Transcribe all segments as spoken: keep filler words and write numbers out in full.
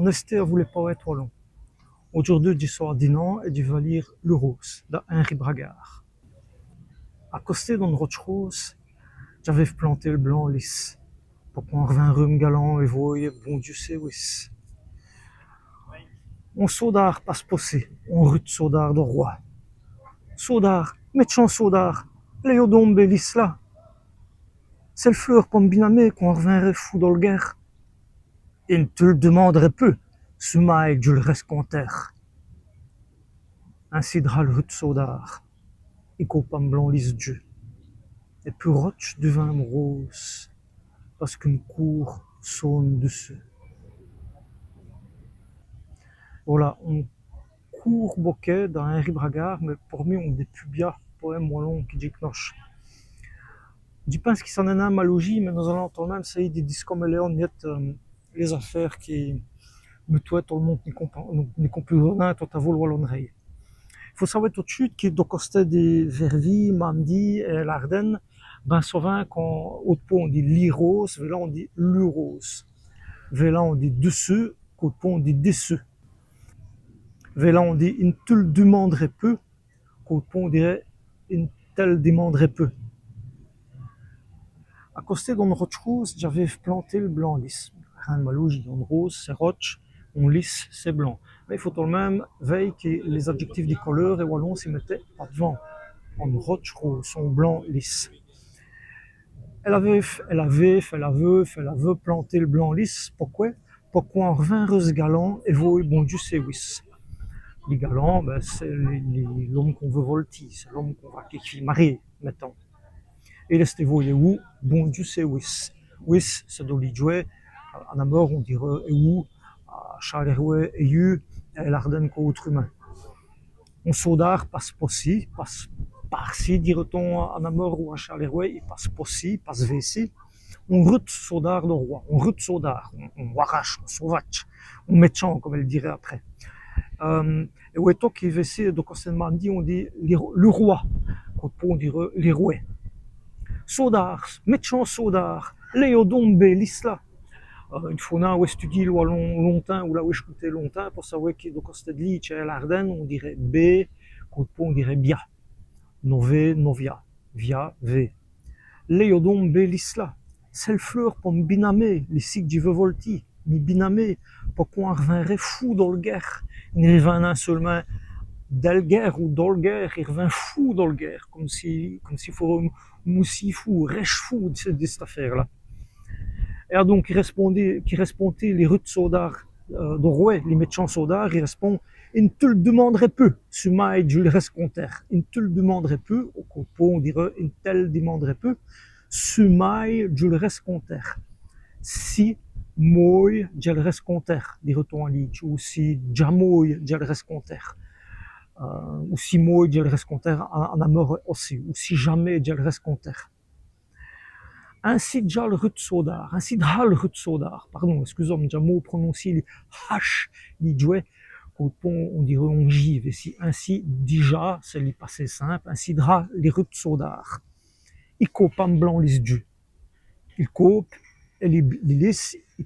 On èsté avou lès powêtes walons. Audjoûrdu dji so à Dinan èt dji va lîre Lus rôses da Henri Bragard. A costé d'one rodje rôse, dj'aveûve planté l' blanc lis, po qwand r'vinreût m' galant èt vôye bon Diu sét wice. On sôdâr passe po-ci, on rude sôdâr do rwè. Sôdâr, mètchant sôdâr, lèyoz don m' bê lis la. C'èst l' fleûr po m' binamé qwand r'vinrè foû dol guêre. Èt n' tu l' dimandrè pus, sumay dju l' rèscontère. Insi drè l' rude sôdâr, i cope a m' blanc lis dju. Èt pus rodje d'vint m' rôse, pace qui m' coûr sone d'ssus. Vola, on coûrt bokèt da Henri Bragard, mins por mi, on dès pus bias powêmes walons qui dji cnoche. Dji pinse qui ça n'èst nin mal aujî, mins nos-alans tot l' minme sayî di discomèler on miète, euh, lès-afêres qui mutwèt tot l' monde ni compr-, ni comprindrè nin tot-avau l' walon'rîye. I faut sawè tot d' chûte qui do costé di Vèrvî, Mâmdî èt l'Ârdène, bin sovint qwand ôte pau on dit lî rôse, vêla on dit lus rôses. Vêla on dit d'ssus, qu'ôte pau on dit d'ssus. Vêla on dit i n' tu l' dimandrè pus, qu'ôte pau on dîreut i n' tè l' dimandrè pus. A costé d'one rodje rôse, dj'aveûve planté l' blanc lis. Rin d' mal aujî, one rôse c'èst rodje, on lis c'èst blanc. Mins i faut tot l' minme vèy qui lès-adjèctifs di coleûr è walon si mètenut pa d'vant. One rodje rôse, on blanc lis. Èle aveûve, èle aveûve, èle aveûve, èle aveûve planté l' blanc lis. Poqwè ? Po qwand r'vinreût s' galant èt vôye bon Diu sét wice. Li galant, bin, c'èst li, li, l'ome qu'on veût voltî, c'èst l'ome qu'on va quékefîye marier, mètans. Èt il èsteût vôye èwou ? Bon Diu sét wice. Wice, c'èst do Lîdjwès, à Nameur on dîreut èwou, à Châlèrwè èyu, èt l'Ârdène co ôtrumint. On sôdâr passe po-ci, passe par-ci, dîreut-on à Nameur ou à Châlèrwè, i passe po-ci, i passe vêci. On rude sôdâr do rwè, on rude sôdâr, on, on warache, on sôvadje, on mètchant, come èle dîreut après. Euh, èt wêtoz qui vêci, do costé d' Mâmdî, on dit li, lus rwès, qu'ôte pau on dîreut lî rwès. Sôdâr, mètchant sôdâr, lèyoz don m' bê lis la. Euh, i faut nin awè studyî l' walon lontins ou l'awè ècoûté lontins po sawè qui do costé d' Lîdje èt l'Ârdène, on dîreut bê, qu'ôte pau on dîreut bia. Novê, novia, via, vê. Lèyoz don m' bê lis la. C'èst l' fleûr po m' binamé, li ci qu' dji veû voltî, mi binamé, po qwand r'vinrè foû dol guêre. I n' r'vint nin seûlmint dèl guêre ou dol guêre, i r'vint foû dol guêre, come si, come si fôreut moussî foû, rèche foû di, di ciste-afêre-là. Èt adon, qui rèspond, qui rèspond li rude sôdâr, euh, do rwè, li mètchant sôdâr, i rèspond : « I n' tu l' dimandrè pus, sumay dju l' rèscontère. » I n' tu l' dimandrè pus, ou qu'ôte pau on dîreut, i n' tè l' dimandrè pus, sumay dju l' rèscontère. Si, moy, djè l' rèscontère, dîreut-on à Lîdje, ou si, djamay, djè l' rèscontère. Euh, ou si, moy, djè l' rèscontère, à, à Nameur ossi, ou si jamês, djè l' rèscontère. Insi dja l' rude sôdâr, insi drè l' rude sôdâr, pardon, èscusez-m', dj'a mau prononcî li H, li djwè, qu'ôte pau on dîreut on J, vêci, insi dja, c'èst li passé simple, insi drè li rude sôdâr. I cope a m' blanc lis dju. I cope, èt li, li lis, i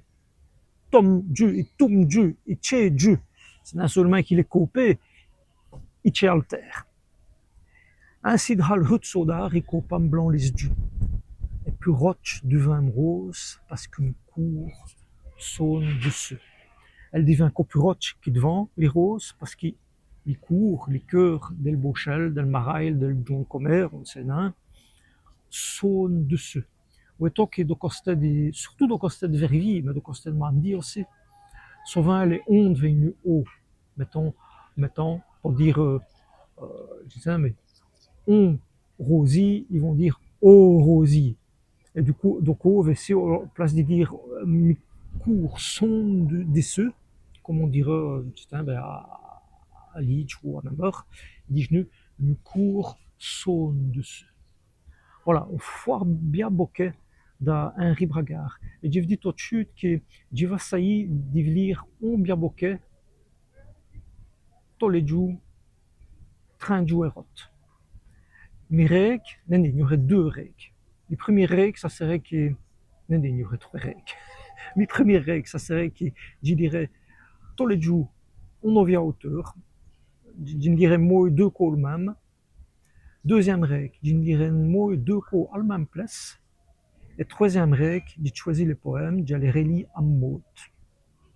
tome dju, i tome dju, i tchêt dju. C'èst nin seûlmint qu'il èst copé, i tchêt al têre. Insi drè l' rude sôdâr, i cope a m' blanc lis dju. Èt pus rodje d'vint m' rôse, pace qui m' coûr sone d'ssus. Èle divint co pus rodje qui d'vant, li rôse, pace qui li coûr, li keûr dèl bauchèle, dèl maraye, dèl djon.ne comére, on n' sét nin, sone d'ssus. Wêtoz qui do costé di, surtout do costé d' Vèrvî, mins do costé d' Mâmdî ossi, sovint lès ondes vèy'nut hôt. Mètans, mètans, po dîre, euh, euh, dji sé, mins on rôsî, i vont dîre ô rôsî. Èt du côp, do côp, vêci, à l' place di dîre, euh, mi coûr sone d'ssus, come on dîreut, euh, dji sé, bin, à, à Lîdje ou à Nameur, i dîjenut mi coûr sone d'ssus. Vola, on fwért bia bokèt da Henri Bragard. Èt dji v' di tot d' chûte qui dji va sayî di v' lîre on bia bokèt tos lès djoûs, trinte djoûs èt rote. Mi règue, nèni, i gn-aurè deûs règues. Li prumî règue, ça sèrè qui, nèni, i gn-aurè trwès règues. Mi prumî règue, ça sèrè qui dji dîrè tos lès djoûs, on novia auteûr. Dji, dji n' lirè mot deûs côps l' minme. Deûzyinme règle, dji n' lirè mot deûs côps al minme place. Èt trwèzyinme règle, dji tchwèzi lès powêmes, dji lès r'lî a m' môde.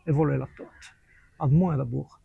Èt volà l' tâche. Admwin d'abôrd.